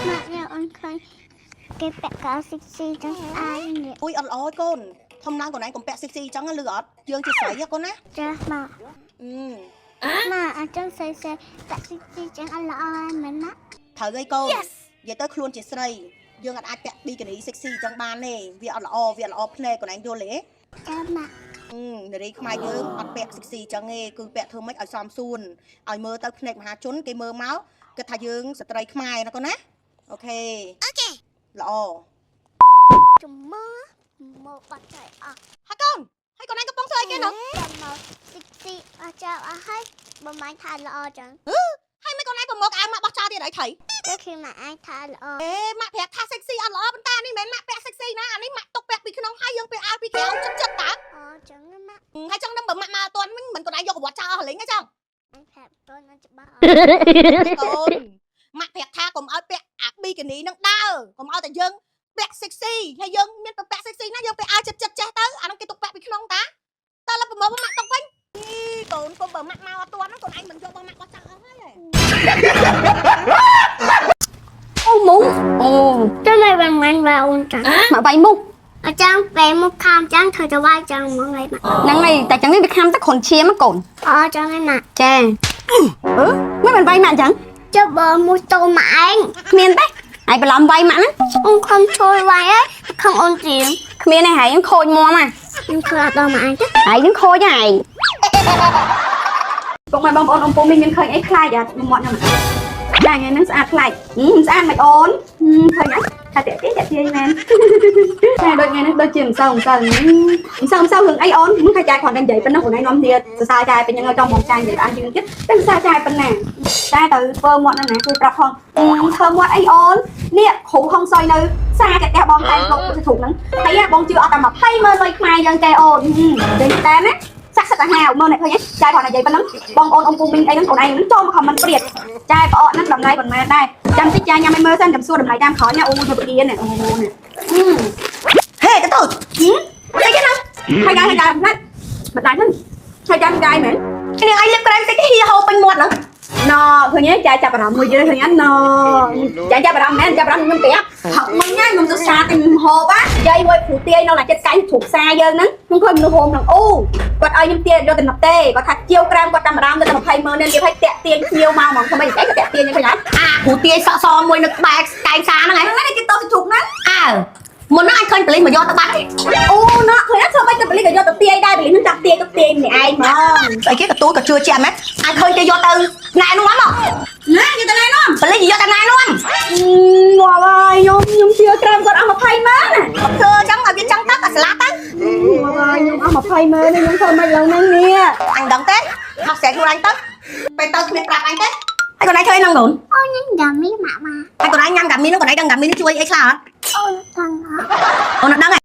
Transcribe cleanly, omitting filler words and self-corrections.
ម៉ាក់ញ៉ាំអូនឃើញគេពាក់កៅសិកស៊ីចឹងស្អាតនេះ អួយអត់ល្អទេកូនធំឡើងកូនឯងកុំពាក់សិកស៊ីអញ្ចឹងលឺអត់យើងជាស្រីហ៎កូនណា ចាម៉ាក់ អឺ ម៉ាក់អញ្ចឹងស្រីស្រីពាក់សិកស៊ីចឹងអត់ល្អហើយមែនម៉ាក់ ត្រូវហើយកូននិយាយទៅខ្លួនជាស្រីយើងអត់អាចពាក់ប៊ីកានីសិកស៊ីអញ្ចឹងបានទេវាអត់ល្អវាអត់ល្អភ្នែកកូនឯងយល់ទេ ចាម៉ាក់ អឺនារីខ្មែរយើងអត់ពាក់សិកស៊ីអញ្ចឹងទេគឺពាក់ធ្វើម៉េចឲ្យសមសួនឲ្យមើលទៅភ្នែកមហាជនគេមើលមកគិតថាយើងស្ត្រីខ្មែរណាកូនណា OK OK ល្អ ជំមើមកបាត់ចៃអស់ ហើយកូនហើយកូនឯងកំពុងធ្វើអីគេនោះ ចាំមកសិកស៊ីអស់ចោលអស់ហើយបើមិនថាល្អចឹង ហើយមិនកូនឯងប្រមូលអាវម៉ាក់បោះចោលទៀតអីថៃ តែគឺម៉ាក់ឯងថាល្អ អេម៉ាក់ប្រាប់ថាសិកស៊ីអត់ល្អប៉ុន្តែអានេះមិនមែនម៉ាក់ពាក់សិកស៊ីណាអានេះម៉ាក់ទុកពាក់ពីក្នុងហើយយើងពាក់អាវពីក្រៅចិត្តចិត្តតា អូចឹងណាម៉ាក់ ហើយចង់ដឹងបើម៉ាក់មកអត់ទាន់វិញមិនកូនឯងយកកវត្តចោលអស់លេងហ៎ចង់ អញប្រាប់កូនអត់ច្បាស់ កូនម៉ាក់ប្រាប់ថាកុំឲ្យពាក់អាប៊ីកានីនឹងដើរកុំឲ្យតែយើងពាក់សិកស៊ីហើយយើងមានទៅពាក់សិកស៊ីណាយើងពាក់អាវចិត្តចិត្តចេះទៅអានោះគេទុកពាក់ពីក្នុងតាតើលើប្រមូលម៉ាក់ទុកវិញកូនកុំបើម៉ាក់មកអត់ទាន់ហ្នឹងកូនឯងមិនយករបស់ម៉ាក់បោះចោលអស់ហើយ អូមុំអូ ចាំមិនបានមិនវាអូនចឹង មកវាយមុខ អញ្ចឹងពេលមកខំចឹងធ្វើទៅវាយចឹងហ្មងហើយម៉ាក់ ហ្នឹងហើយតែចឹងនេះវាខាំតែគ្រុនឈាមហ៎កូន អូចឹងហើយម៉ាក់ ចាអឺមិនបានវាយម៉ាក់ចឹង ចុះបើមួយតូម៉ាក់ឯង គ្មានទេហើយបន្លំវាយម៉ាក់ហ្នឹង អូនខំជួយវាយហើយខំអូនត្រៀម គ្មានទេហើយហ្នឹងខូចមាំហ่ะ ខ្ញុំធ្វើអត់ដល់ម៉ាក់ឯងទេ ហើយហ្នឹងខូចហើយពុកម៉ែបងប្អូនអ៊ំពូមីងមានឃើញអីខ្លាចអត់មាត់ខ្ញុំចាថ្ងៃហ្នឹងស្អាតខ្លាចស្អាតមិនអូនឃើញអត់ថាតាក់ទាញតាក់ទាញមែនតែដូចថ្ងៃនេះដូចជាមិនសូវមិនសូវមិនសូវមិនសូវរឿងអីអូនមិនថាចាយគ្រាន់តែនិយាយប៉ុណ្ណោះខ្លួនឯងនាំទៀតសរសើរចាយពេញហ្នឹងឲ្យចង់បងចាយនិយាយបានជាងទៀតតែសរសើរចាយប៉ុណ្ណាតែទៅធ្វើមាត់ហ្នឹងណាជួយប្រាប់ផងធ្វើមាត់អីអូននេះគ្រូហុងសុយនៅផ្សារកាត់ផ្ទះបងតែលោកទៅធុកហ្នឹងហើយបងជឿអត់តែ20ម៉ឺនលុយខ្មែរយើងទេអូននិយាយតែណា សាក់សិតអាហារមើលអ្នកឃើញទេចាយគ្រាន់តែនិយាយប៉ុណ្ណឹងបងប្អូនអ៊ំពូមីងអីហ្នឹងខ្លួនឯងហ្នឹងចូលមកខមមិនព្រាតចាយប្រអកហ្នឹងតម្លៃប៉ុន្មានដែរចាំតិចចាយញ៉ាំឲ្យមើលសិនចាំសួរតម្លៃតាមក្រោយណាអូយមកពៀនអូនេះ ហេកតូច អីគេណាហើយកាយហើយកាយណាមិនដាច់ហ្នឹងហើយកាយកាយមែន នាងឯងលាបក្រែមតិចហៀហូរពេញមាត់ហ្នឹង ណឃើញទេចាយចាប់អារម្មណ៍មួយយើងឃើញអត់ណចាយចាប់អារម្មណ៍មែនចាប់អារម្មណ៍ខ្ញុំប្រាប់ហឹកមិញណាខ្ញុំទៅសាទិញហូបណាយាយមួយគ្រូទាយនៅឡាចិត្តកាយជ្រូកសាយើងហ្នឹងខ្ញុំឃើញមនុស្សហូមហ្នឹងអូគាត់ឲ្យខ្ញុំទាយយកទៅណប់ទេគាត់ថាជាវក្រែមគាត់តាមអារម្មណ៍ទៅតែ20ម៉ឺននេះគេឲ្យតាក់ទាញភ្ញៀវមកហ្មងធ្វើម៉េចអីក៏តាក់ទាញហ្នឹងឃើញអត់ អាគ្រូទាយសក់សមួយនៅក្បែរកែងសាហ្នឹងឯង ហ្នឹងគេទៅជ្រូកហ្នឹង អើមុនហ្នឹងអញឃើញប៉ូលីសមកយកទៅបាត់ អូណ៎ឃើញអត់ធ្វើម៉េចទៅប៉ូលីសក៏យកទៅទាយដែរប៉ូលីសហ្នឹងចាប់ទាយទៅទាយម្នាក់ឯងហ្មង ស្អីគេកទូចក៏ជឿជាក់មែនអញឃើញគេយកទៅណែនាំមក ណាយកទៅណែនាំ ប៉ូលីសយកទៅណែនាំ ងាប់ហើយខ្ញុំជឿក្រែមគាត់អស់20ម៉ឺនណា មកធ្វើអញ្ចឹងឲ្យវាចឹងទៅក៏ស្លាប់ទៅ ងាប់ហើយខ្ញុំអស់20ម៉ឺនខ្ញុំធ្វើម៉េចឡើងហ្នឹងនេះ អញដឹងទេមកស្រែកខ្លួនឯងទៅពេលទៅគ្មានប្រាប់អញទេហើយកូនឯងធ្វើអីហ្នឹងកូន អូនញ៉ាំកាមីម៉ាក់ម៉ា ហើយកូនឯងញ៉ាំកាមីហ្នឹងកូនឯងដឹងកាមីហ្នឹងជួយអីខ្លះអត់ អូនថង អូនអត់ដឹងទេ